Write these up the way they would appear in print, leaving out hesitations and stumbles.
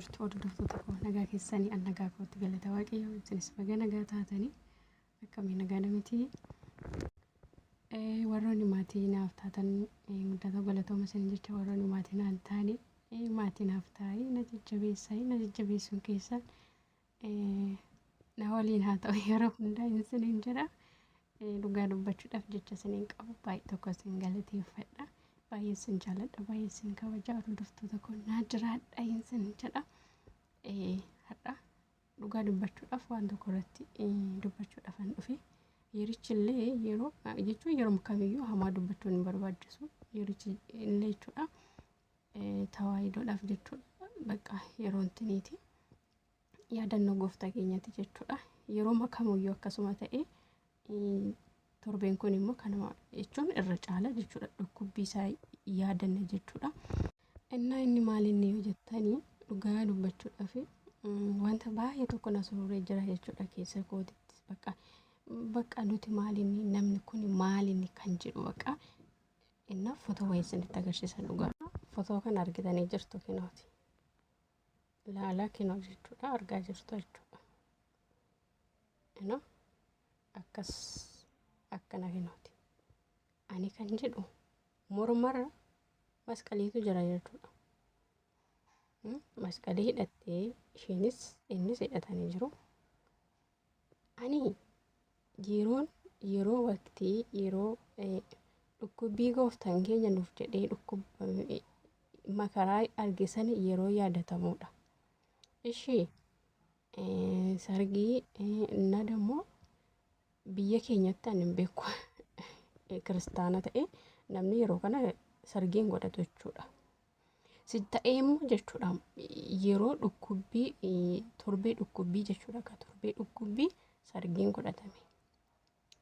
Jirtu hordoftoota koo, nagaa keessanii? An nagaa kootti, galata Waaqayyoo. Isinis baga nagaa taatanii. Akkamii, nagaa miti? Warroonni maatii naaf taatan guddata galatooma isin jecha. Warroonni maatii naan taane maatii naaf taa'ii na jajjabeessaa. Na jajjabeessuun keessan na waliin haa ta'u yeroo hundaa isiniin jedha. Dhugaa dubbachuudhaaf jecha isiniin qabu baay'ee tokko isin galateeffadha. Baay'ee isin jaalladha, baay'ee isin kabaja. Hordoftoota koo, naa jiraadha isin jedha. Har'a dhugaa dubbachuudhaaf waan tokko irratti dubbachuudhaaf an dhufe. Yerichi illee yeroo jechuun yeroo kamiyyuu hamaa dubbachuun hin barbaachisu. Yerichi illee jechuudha. Tawaayidoodhaaf jechuudha. Bakka yeroo intiniiti. Yaadannoo gooftaa keenyaati jechuudha. Yeroo kamiyyuu akkasuma ta'e, torbeen kun immoo kanuma jechuun irra caala jechuudha. Dhukkubbii isaa yaadanna jechuudha. Innaa inni maal inni yoo jettanii, dhugaa dubbachuudhaaf wanta baay'ee tokko na sururee jira jechuudha keessa kootitti. Bakka bakka nuti maal inni, namni kun maal inni kan jedhu. Bakka innaa fotoo wayii isinitti agarsiisa dhugaa. Fotoo kana argitanii jirtu, kinooti. Ilaalaa, kinoo jechuudha, argaa jirtu jechuudha. Inoo akkas akkana kinooti. Ani kan jedhu mormarra masqaliitu jira jechuudha. Masqalii hidhattee, isheenis innis hidhatanii jiru. Ani yeroon yeroo waqtii yeroo dhukkubbii gooftaan keenya nuuf jedhee dhukkubame, makaraa arge sana yeroo yaadatamudha. Ishii sargii innaa dammoo biyya keenyatti ani hin beeku, kiristaana ta'e namni yeroo kana sargii hin godhatu jechuudha. Si ta'ee immoo jechuudha yeroo dhukkubbii, torbee dhukkubbii jechuudha, ka torbee dhukkubbii sargiin godhatame.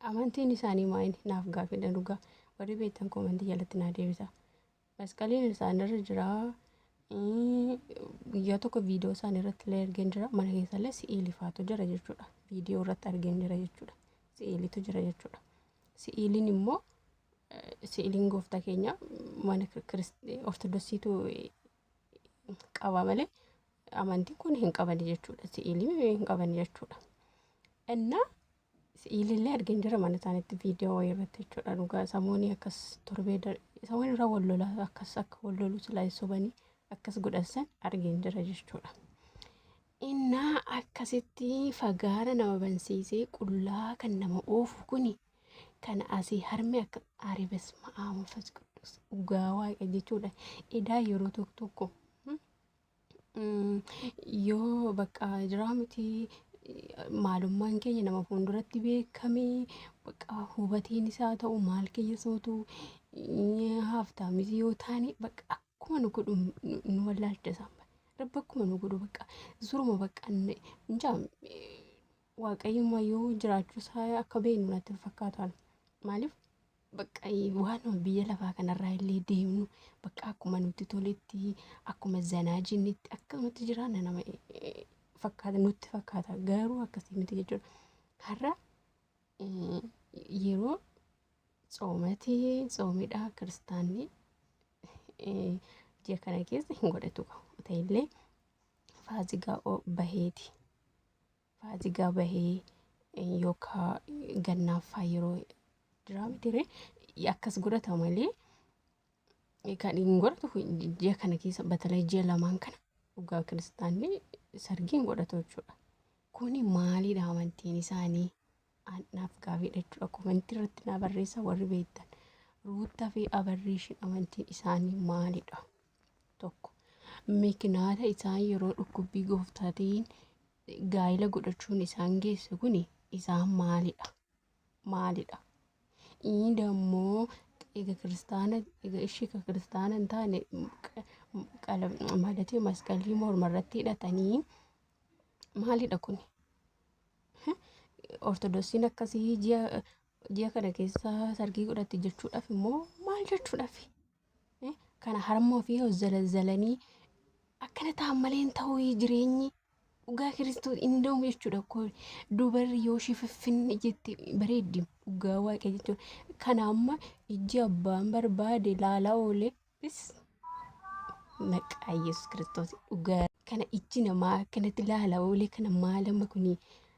Amantiin isaanii maal naaf gaafidha dhugaa. Warri beektan koomantii jalatti naa deebisa. Masqaliin isaanirra jira. Guyyaa tokko viidiyoo isaan irratti illee argeen jira. Mana keessa illee si'eelifaatu jira jechuudha. Viidiyoo irratti argeen jira jechuudha. Si'eelitu jira jechuudha. Si'eeliin immoo si'eeliin gooftaa keenya mana ortodoksiitu qaba malee amantiin kun hin qaban jechuudha. Si'eelii hin qaban jechuudha. Innaa si'eelillee argeen jira mana isaaniitti viidiyoo wayii irratti jechuudha. Dhugaa samoonii akkas torbee samoon irra wal lolaa, akkas akka wal loluu silaa sobanii akkas godhan argeen jira jechuudha. Innaa akkasitti fagaara nama bansiisee qullaa kan nama oofu kuni, kan asii harmi akka aare, በስመ አብ መንፈስ ቅዱስ, dhugaa waaqa jechuudha. Edaa yeroo tokko tokko yoo bakka jiraa miti, maalummaan keenya nama fuulduratti beekamee, bakka hubateen isaa ta'u maal keenya sootu haaftaamis yoo taane, bakka akkuma nu godhu nu wallaalchisa. Rabbi akkuma nu godhu bakka zuruma bakka injaa waaqayyummaa yoo jiraachuu isaa akka beeknu natti fakkaatu. Maaliif, bakka waan biyya lafaa kanarraa illee deemnu, bakka akkuma nutti toletti, akkuma zanaa jennetti akkanumatti jiraanna nama fakkaata nutti fakkaata, garuu akkasii miti jechuudha. Har'a yeroo tsoomatii tsoomidha, kiristaanni ji'a kana keessa hin godhatu ta'ellee faazigaa baheeti. Faazigaa bahee yookaan gannaaffaa yeroo jiraa miti akkas godhata malee kan hin godhatu ji'a kana keessa, batalee ji'a lamaan kana dhugaa kiristaanni sargii hin godhatu jechuudha. Kuni maalidha amantiin isaanii? Naaf gaafiidha jechuudha. Komentii irratti naa barreessa warri beektan. Ruuttaa fi Abarriishin amantiin isaanii maalidha? Tokko. Mikinaata isaan yeroo dhukkubbii gooftaatiin gaa'ila godhachuun isaan geesse kuni isaan maalidha? Maalidha? Inni dammoo egaa kiristaana, egaa ishii ka kiristaana hin taane malatee masqalii morma irratti hidhatanii maalidha kuni? Ortodoksiin akkasii ji'a kana keessa sargii godhatti jechuudhaaf immoo maal jechuudhaaf? Kana harma ofii zalazzalanii akkana ta'an malee hin ta'uu, jireenyi dhugaa Kiristoos hin ta'u jechuudha. Dubarri yoo ishee fiffinni jette bareeddi, dhugaa waaqa jechuudha. Kana amma ijji abbaan barbaade laalaa oolee bis Maqaa Yesuus Kiristoos dhugaa kana ijji namaa akkanatti ilaala oolee kana maal amma kuni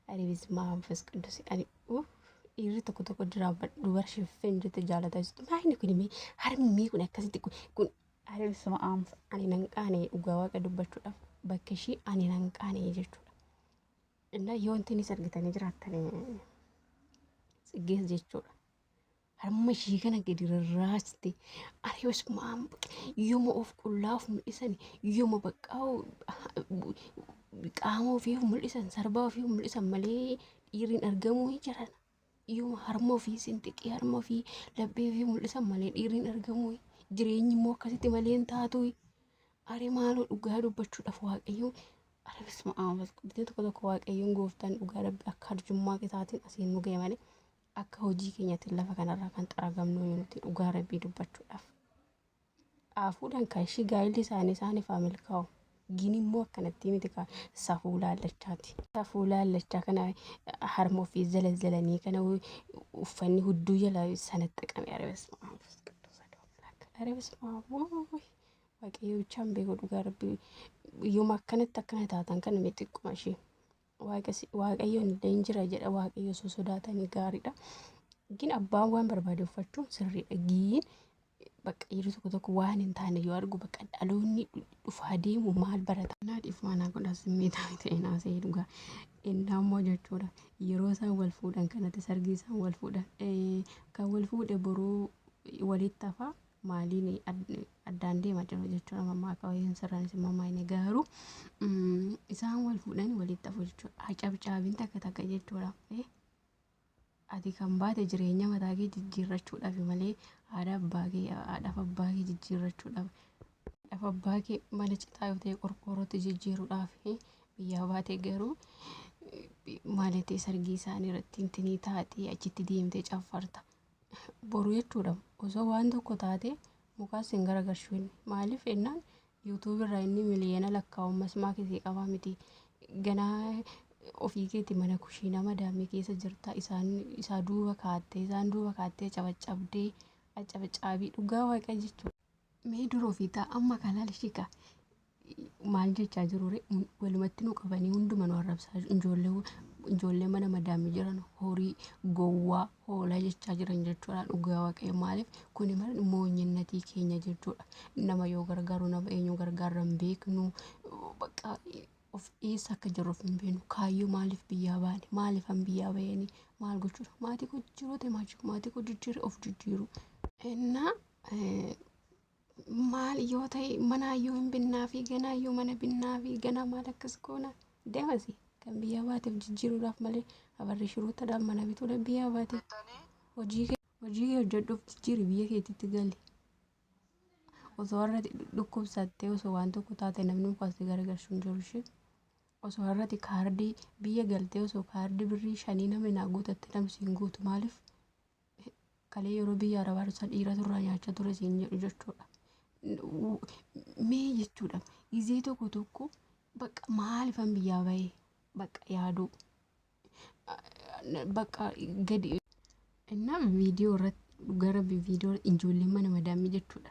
ani bismaa manfas qidduus ani dhiirri tokko tokko jira dubara shiffeen jette jaalataa jirtu maa inni kun mee harmee kun akkasitti kun ani bismaa ani nan qaane dhugaa waaqa dubbachuudhaaf bakka ishii ani nan qaane jechuudha. Innaa yoo intinis argitanii jiraattan tsiggees jechuudha. Harma ishii kana gadi rarraaste ani bismaa yooma of qullaa of mul'isan yooma baqqaa qaama ofii of mul'isan sarbaa ofii of mul'isan malee dhiirri hin argamuu hin jiran. Yooma harma ofii sinxiqii harma ofii laphee ofii mul'isan malee dhiirri hin argamuu. Jireenyi immoo akkasitti malee hin taatu. Are maaloo dhugaa dubbachuudhaaf waaqayyo are bisma aam tokko tokko waaqayyoon gooftaan dhugaa rabbi akka arjummaa isaatiin asiin nu ga'e malee akka hojii keenyaatiin lafa kanarraa kan xaragamnu nuti dhugaa rabbii dubbachuudhaaf. Xaafuudhaan kan ishii gaa'illi isaanii isaaniif haa milkaa'u. Gini immoo akkanatti miti kaa safuu laallachaati. Safuu laallachaa kana harma ofii zalazzalanii kana uffanni hudduu jala sanatti xaqame are bisma aam are bisma aam waaqayyo bichaan beeku dhugaa rabbii yooma akkanatti akkana taatan kana mee xiqquma ishee. Waaqayyoon illee hin jira jedha waaqayyo osoo sodaatanii gaariidha. Gin abbaan waan barbaade uffachuun sirriidha. Gin bakka yeroo tokko tokko waan hin taane yoo argu bakka dhaloonni dhufaa deemu maal barata. Naadhiif maanaa godhaa simmeetaa ta'e naasee dhugaa. Innaa immoo jechuudha yeroo isaan wal fuudhan kanatti sargii isaan wal fuudhan kan wal fuudhe boruu walitti hafaa maaliin addaan deema jiru jechuudha mammaa akka wayiin sirraanis mammaa inni garuu isaan wal fuudhan walitti hafu jechuudha. Hacabcaabiin takka takka jechuudha. Ati kan baate jireenya mataa kee jijjiirrachuudhaaf malee haadha abbaa kee haadhaaf abbaa kee jijjiirrachuudhaaf haadhaaf abbaa kee mana citaa yoo ta'e qorqoorrootti jijjiiruudhaaf biyyaa baate garuu maalatee sargii isaanii irratti intinii taatee achitti deemtee caffarta. Boru jechuudha osoo waan tokko taate mukaas hin garagalchu inni maaliif jennaan yuutuubii irraa inni miliyoona lakkaa'u masmaa keessee qabaa miti ganaa ofii keetti mana kushiinaa madaamii keessa jirta isaan isaa duuba kaattee isaan duuba kaattee cabacabdee acabacaabii dhugaa waaqa jechuudha. Mee dura ofii ta'a amma kalaal shika maal jechaa jiru ree walumatti nu qabanii hunduma nu arrabsaa ijoollee ijoollee mana madaamii jiran horii gowwaa hoolaa jechaa jiran jechuudha dhugaa waaqayyo maaliif kuni mara moonyinnatii keenya jechuudha nama yoo gargaaru nama eenyu gargaarra hin beeknu bakka of eessa akka jirru of hin beeknu kaayyoo maaliif biyyaa baane maaliif an biyyaa bahanii maal gochuudha maatii koo jijjiiruu ta'e maatii koo jijjiiree of jijjiiru. Innaa maal yoo ta'e manaa yoo hin binnaa fi ganaa yoo mana binnaa fi ganaa maal akkas goona deemasi kan biyyaa baateef jijjiiruudhaaf malee abarri shiruuttadhaaf mana bituudhaaf biyyaa baate hojii kee hojjedhuuf jijjiiri biyya keetitti gali. Osoo har'ati dhukkubsattee osoo waan tokko taate namni mukaas si garagalchu hin jiru ishee. Osoo har'ati kaardii biyya galtee osoo kaardii birrii shanii namni naa guutatte namni siin guutu maaliif kalee yeroo biyya arabaa dhufsan dhiiratu irraa nyaachaa ture siin jedhu jechuudha. Mee jechuudha gizee tokko tokko bakka maalifan biyyaa bahee bakka yaaduu bakka gadi innaa viidiyoo irratti gara viidiyoo ijoolleen mana madaamii jechuudha.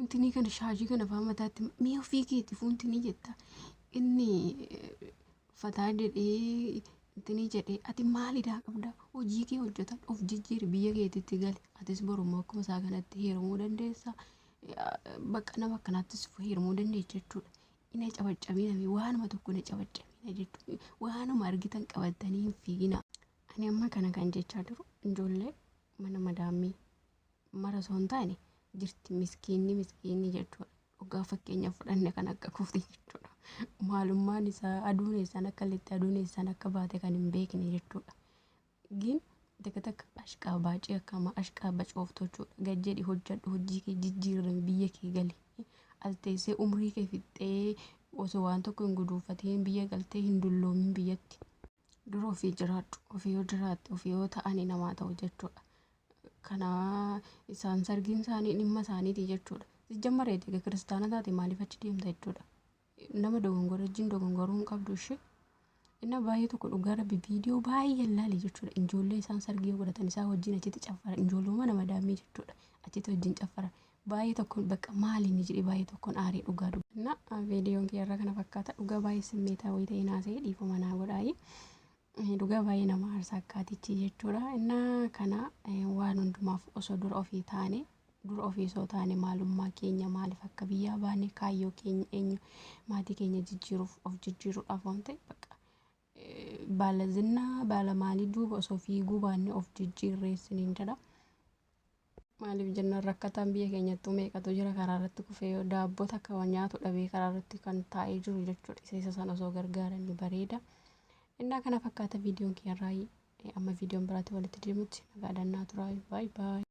Intinii kana shaashii kana fa'aa mataatti mee ofii keetii fuuntinii jetta inni fataa jedhee intinii jedhee ati maalidaa qabda hojii kee hojjetan of jijjiiri biyya keetitti gali atis borummoo akkuma isaa kanatti heerumuu dandeessa bakka nama akkanaattis heerumuu dandeessa jechuudha. Ina cabacabina waanuma tokko ina cabacabina jechuudha waanuma argitan qabatanii hin fiigina. Ani amma kana kan jechaa jiru ijoollee mana madaamii mara osoo hin taane jirti miskiinni miskiinni jechuudha. Dhugaa fakkeenya fudhanne kan akka koofti jechuudha. Maalummaan isaa aduun eessaan akka lixxe aduun eessaan akka baate kan hin beekne jechuudha. Gin takka takka ashqaa baacii akkama ashqaa bacooftu jechuudha. Gad jedhi hojjedhu hojii kee jijjiirame biyya kee gali. As teessee umrii kee fixxee osoo waan tokko hin guduunfatiin biyya galtee hin dulloomin biyyatti. Dura ofii jiraadhu ofii yoo jiraatte ofii yoo ta'anii namaa ta'u jechuudha. Kana isaan sargiin isaanii dhimma isaaniiti jechuudha. Sijjammareeti egaa kiristaana taate maaliif achi deemta jechuudha. Nama dogongora wajjin dogongoruu hin qabdu ishee. Inni baay'ee tokko dhugaa rabbi viidiyoo baay'ee ilaali jechuudha. Ijoollee isaan sargii godhatan isaan wajjin achitti caffaran ijoollee mana madaamii jechuudha. Achitti wajjin caffaran. Baay'ee tokkoon bakka maali inni jedhe baay'ee tokkoon aaree dhugaa dubbanna. Viidiyoon kiyyarraa kana fakkaata. Dhugaa baay'ee simmeetaa wayii ta'e naasee dhiifama naa godhaayi. Dhugaa baay'ee nama aarsa akkaatichi jechuudha. Innaa kana waan hundumaaf osoo dura ofii taane dura ofii osoo taane maalummaa keenya maaliif akka biyyaa baane kaayyoo keenya eenyu maatii keenya jijjiiruuf of jijjiiruudhaaf waan ta'e bakka baala zinnaa baala maalii duuba osoo fiiguu baanne of jijjiirree isiniin jedha. Maaliif jennaan rakkataan biyya keenyattuu meeqatu jira karaa irratti kufee yoo daabboo takka waan nyaatu dhabee karaa irratti kan taa'ee jiru jechuudha. Isa isa sana osoo gargaaranii bareeda. Innaa kana fakkaata viidiyoon kiyyarraa amma viidiyoon biraatti walitti deemutti nagaadhaan naa turaa. Baay baay.